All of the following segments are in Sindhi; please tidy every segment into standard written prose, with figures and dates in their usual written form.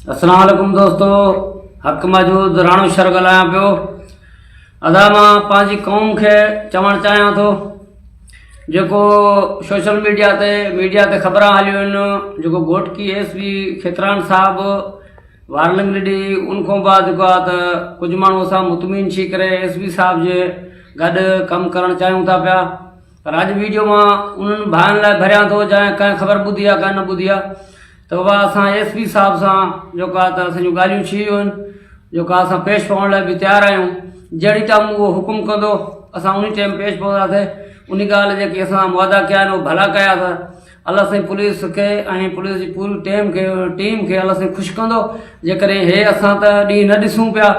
اسلام عليڪم دوستو حق موجود راڻو شر ڳالهايان پيو ادا مان پنهنجي قوم کي چوڻ چاهيان ٿو جيڪو سوشل ميڊيا تي ميڊيا تي خبران هليون آهن جيڪو گهوٽڪي ايس پي کيتران صاحب وارننگ ڏني ان کان بعد جيڪو آهي ته ڪجهه ماڻهو اسان مطمئن ٿي ڪري ايس پي صاحب جي گڏ ڪم ڪرڻ چاهيون ٿا پيا پر اڄ ويڊيو مان انهن ڀائن لاء ڀريان ٿو جنهن ڪنهن خبر ٻڌي آهي ڪنهن نه ٻڌي آهي ته بابا اسان ايس پي صاحب سان جيڪو آهي ته اسان جون ڳالهيون ٿي ويون آهن جيڪو آهي اسان پيش پوڻ لاء به تيار آهيون جهڙي ٽائم اهو حڪم ڪندو اسان ان ٽائم پيش پونداسين ان ڳالهه جيڪي اسان وعدا ڪيا آهن اهي ڀلا ڪيا اٿا الله سائين پوليس کي ۽ پوليس جي پوري ٽيم کي ٽيم کي الله سائين خوش ڪندو جيڪڏهن هي اسان ته ڏينهن نه ڏسون پيا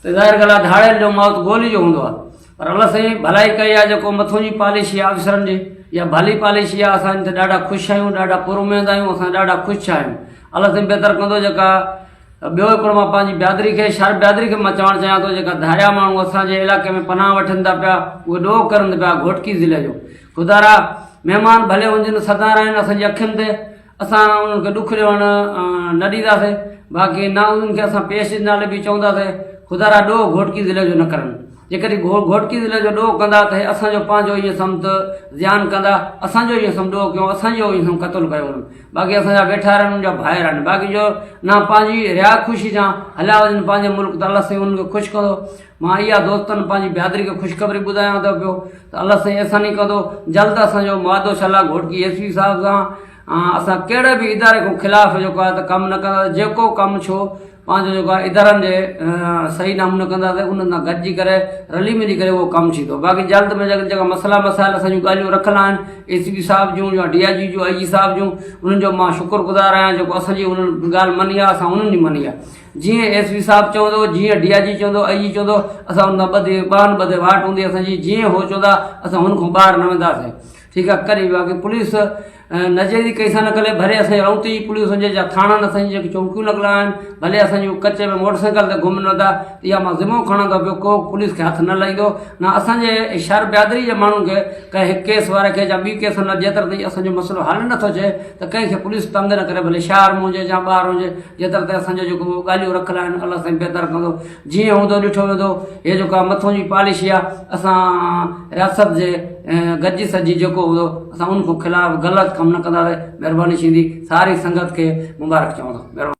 ته ظاهر ڳالهه آهي ڌاڙيل جو موت گولي جو هوندو آهي پر الله سائين ڀلائي ڪئي آهي جيڪو مٿون جي پاليشي آهي آفيسرن جي يا ڀلي پاليشي آهي اسان ان تي ڏاڍا خوش آهيون ڏاڍا پر اميد آهيون اسان ڏاڍا خوش آهيون الله سائين بهتر ڪندو جيڪا ٻيو هڪڙو مان پنهنجي برادري کي شھر برادري کي مان چوڻ چاهيان ٿو جيڪا ڌاريا ماڻهو اسان جي علائقي ۾ پناهه وٺن ٿا پيا اهي ڏوهه ڪرن پيا گهوٽڪي ضلعي جو خدارا مهمان ڀلي هجن سدا رهن اسان جي اکين تي اسان انهن کي ڏک ڏيڻ نه ڏينداسين باقي نه انهن کي اسان پيش جي نالي به چونداسين خدارا ڏوهه گهوٽڪي ضلعي جو نه ڪرن جيڪڏهن گهوٽڪي ضلعي جو ڏوهه ڪندا ته هي اسان جو پنهنجو ائين سمت زيان ڪندا اسان جو ائين سم ڏوهه ڪيو اسان جو ائين سم قتل ڪيو انهن باقي اسان جا ويٺا آهن انهن جا ڀائر آهن باقي جو نه پنهنجي ريا خوشي جا هليا وڃن پنهنجي ملڪ ته الله سائين انهن کي خوش ڪندو مان اها دوستن پنهنجي برادري کي خوشخبري ٻڌايان ٿو پيو ته الله سائين احساني ڪندو جلد اسان جو معاهدو شلا گهوٽڪي ايس پي صاحب سان اسان ڪهڙي به اداري کان خلاف جيڪو آهي ته ڪم نه ڪندا جيڪو ڪم ڇو پنهنجو جيڪو آهي ادارن جي صحيح نموني ڪنداسين انهن سان گڏجي ڪري رلي ملي ڪري اهو ڪم ٿيندو باقي جلد ۾ جلد جيڪا مسئلا مسائل اسان جون ڳالهيون رکيل آهن ايس پي صاحب جون يا ڊي I جي جو آئي جي صاحب جون انهن جو مان شڪر گذار آهيان جيڪو اسان جي انهن ڳالهه مڃي آهي اسان انهن جي مڃي آهي جيئن ايس پي صاحب چوندو جيئن ڊي I جي چوندو آئي جي چوندو اسان ان سان ٻڌي ٻانهن ٻڌي واٽ هوندي اسان جي جيئن هو چوندا اسان هن کان ٻاهر نه وينداسين ٺيڪ آ ڪري باقي پوليس نجيري ڪئي سان نڪلي ڀلي اسان جي رونتي جي پوليس هجي يا ٿاڻن اسان جي جيڪي چونڪيون لڳل آهن ڀلي اسان جون ڪچي ۾ موٽر سائيڪل تي گھمن ويندا اها مان ذمو کڻان ٿو پيو ڪو پوليس کي هٿ نه لائيندو نه اسان جي شھر برادري جي ماڻهن کي ڪنهن هڪ ڪيس واري کي يا ٻي ڪيس نه جيتر تائين اسان جو مسئلو حل نه ٿو ٿئي ته ڪنهن کي پوليس تنگ نه ڪري ڀلي شهر ۾ هجي يا ٻاهر هجي جيتر تائين اسان جو جيڪو ڳالهيون رکيل آهن الله سائين بهتر ڪندو جيئن هوندو ڏٺو ويندو. هي جيڪا مٿون جي پاليسي آ اسان رياست جي گڏجي سڏجي جيڪو هوندو اسان ان کان خلاف غلط ڪم نه ڪنداسين مهرباني ٿيندي ساري سنگت کي مبارڪ چوان ٿو مهرباني.